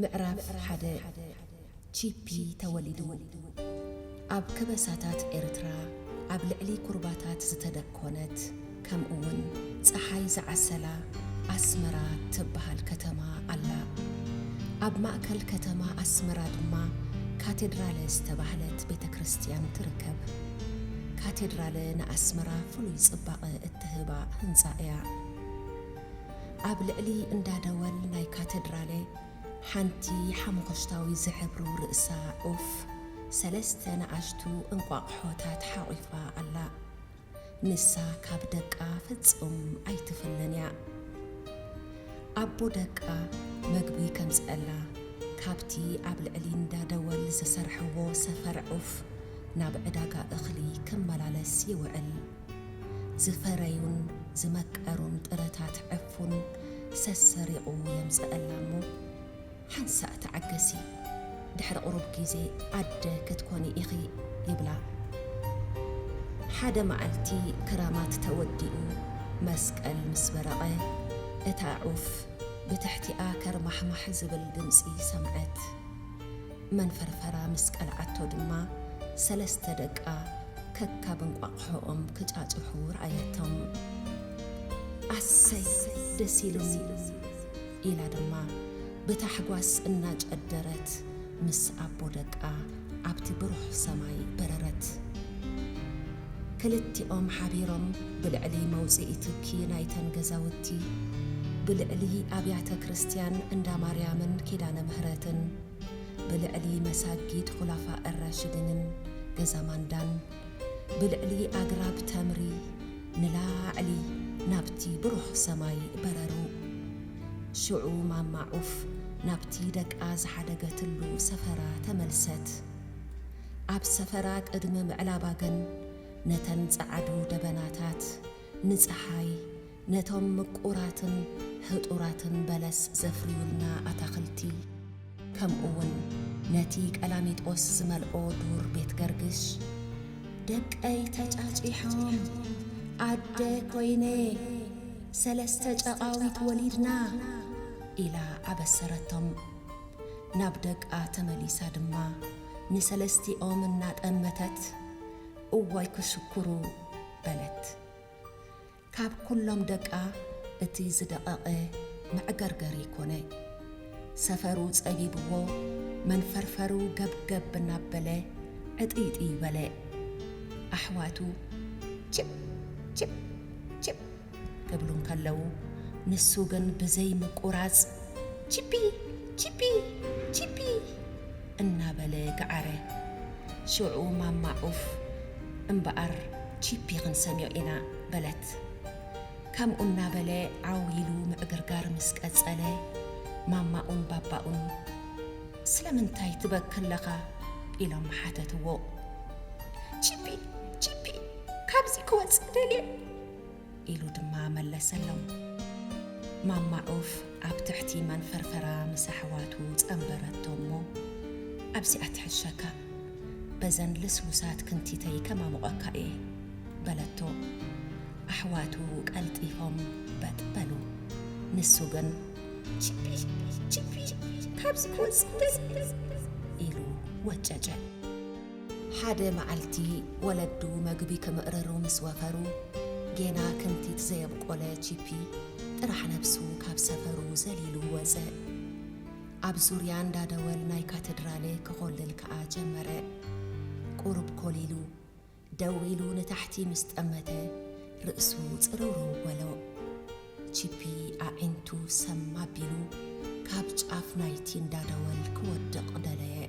ምዕራፍ ሓደ። ቺፒ ተወሊዱ። ኣብ ከበሳታት ኤርትራ ኣብ ልዕሊ ኩርባታት ዝተደኮነት፣ ከምኡውን ጸሓይ ዝዓሰላ ኣስመራ ትበሃል ከተማ ኣላ። ኣብ ማእከል ከተማ ኣስመራ ድማ ካቴድራለ ዝተባህለት ቤተ ክርስቲያን ትርከብ። ካቴድራለ ንኣስመራ ፍሉይ ጽባቐ እትህባ ህንጻ እያ። ኣብ ልዕሊ እንዳ ደወል ናይ ካቴድራለ ሓንቲ ሓሙኽሽታዊ ዝሕብሩ ርእሳ ዑፍ ሰለስተ ንኣሽቱ እንቋቑሖታት ሓቑፋ ኣላ። ንሳ ካብ ደቃ ፍጹም ኣይትፍለን እያ። ኣቦ ደቃ መግቢ ከምጽአላ ካብቲ ኣብ ልዕሊ እንዳ ደወል ዝሰርሕዎ ሰፈር ዑፍ ናብ ዕዳጋ እኽሊ ክመላለስ ይውዕል። ዝፈረዩን ዝመቀሩን ጥረታት ዕፉን ሰሰሪቑ የምጽአላ እሞ፣ ሓንሳእ ተዓገሲ፣ ድሕሪ ቁሩብ ግዜ ኣደ ክትኮኒ ኢኺ፣ ይብላ። ሓደ መዓልቲ ክራማት ተወዲኡ መስቀል ምስ በረቐ፣ እታ ዑፍ ብትሕቲኣ ከርማሕማሕ ዝብል ድምጺ ሰምዐት። መንፈርፈራ ምስ ቀልዓቶ ድማ ሰለስተ ደቃ ከካብ እንቋቑሖኦም ክጫጭሑ ረኣየቶም። ኣሰይ ደስ ኢሉኒ ኢላ ድማ ብታሕጓስ እናጨደረት ምስ ኣቦ ደቃ ኣብቲ ብሩህ ሰማይ በረረት። ክልቲኦም ሓቢሮም ብልዕሊ መውጽኢ ትኪ ናይተን ገዛውቲ፣ ብልዕሊ ኣብያተ ክርስቲያን እንዳ ማርያምን ኪዳነ ምህረትን፣ ብልዕሊ መሳጊድ ኹላፋ እራሽድንን ገዛ ማንዳን፣ ብልዕሊ ኣግራብ ተምሪ ንላዕሊ ናብቲ ብሩህ ሰማይ በረሩ። ሽዑ ማማ ዑፍ ናብቲ ደቃ ዝሓደገትሉ ሰፈራ ተመልሰት። ኣብ ሰፈራ ቅድሚ ምዕላባ ግን ነተን ጸዓዱ ደበናታት ንጸሓይ ነቶም ምቁራትን ህጡራትን በለስ ዘፍርዩልና ኣታኽልቲ፣ ከምኡውን ነቲ ቀላሚጦስ ዝመልኦ ዱር ቤት ገርግሽ፣ "ደቀይ ተጫጪሖም፣ ኣደ ኮይነ፣ ሰለስተ ጨቓዊት ወሊድና" ኢላ ኣበሰረቶም። ናብ ደቃ ተመሊሳ ድማ ንሰለስቲኦም እናጠመተት፣ "እዋይ ክሽኩሩ" በለት። ካብ ኩሎም ደቃ እቲ ዝደቐቐ መዕገርገሪ ኮነ። ሰፈሩ ጸቢብዎ፣ መንፈርፈሩ ገብገብ እናበለ ዕጥይጥይ በለ። ኣሕዋቱ ችፕ ችፕ ችፕ ክብሉ እንከለዉ፣ ንሱ ግን ብዘይ ምቁራጽ፣ "ቺፒ፣ ቺፒ፣ ቺፒ" እናበለ ገዓረ። ሽዑ ማማ ዑፍ፣ "እምበኣር ቺፒ ክንሰምዮ ኢና" በለት። ከምኡ እናበለ ዓው ኢሉ ምዕግርጋር ምስ ቀጸለ፣ ማማኡን ባባኡን፣ "ስለምንታይ ትበኪ ኣለኻ?" ኢሎም ሓተትዎ። "ቺፒ፣ ቺፒ፣ ካብዚ ክወጽእ ደልየ" ኢሉ ድማ መለሰሎም። ማማ ዑፍ ኣብ ትሕቲ መንፈርፈራ ምስ ኣሕዋቱ ጸንበረቶ እሞ፣ "ኣብዚኣ ትሕሸካ፣ በዘን ልስሉሳት ክንቲተይ ከማሙቐካ እየ" በለቶ። ኣሕዋቱ ቀልጢፎም በጥ በሉ። ንሱ ግን፣ "ቺፒ፣ ቺፒ፣ ካብዚ ክወጽእ" ኢሉ ወጨጨ። ሓደ መዓልቲ ወለዱ መግቢ ክምእርሩ ምስ ወፈሩ፣ ጌና ክንቲት ዘየብቆለ ቺፒ ጥራሕ ነብሱ ካብ ሰፈሩ ዘሊሉ ወጸ። ኣብ ዙርያ እንዳ ደወል ናይ ካተድራለ ክኾልል ከኣ ጀመረ። ቁሩብ ኮሊሉ፣ ደው ኢሉ ንታሕቲ ምስ ጠመተ፣ ርእሱ ጽርውርው በሎ። ቺፒ ኣዒንቱ ሰም ኣቢሉ፣ ካብ ጫፍ ናይቲ እንዳ ደወል ክወድቕ ደለየ።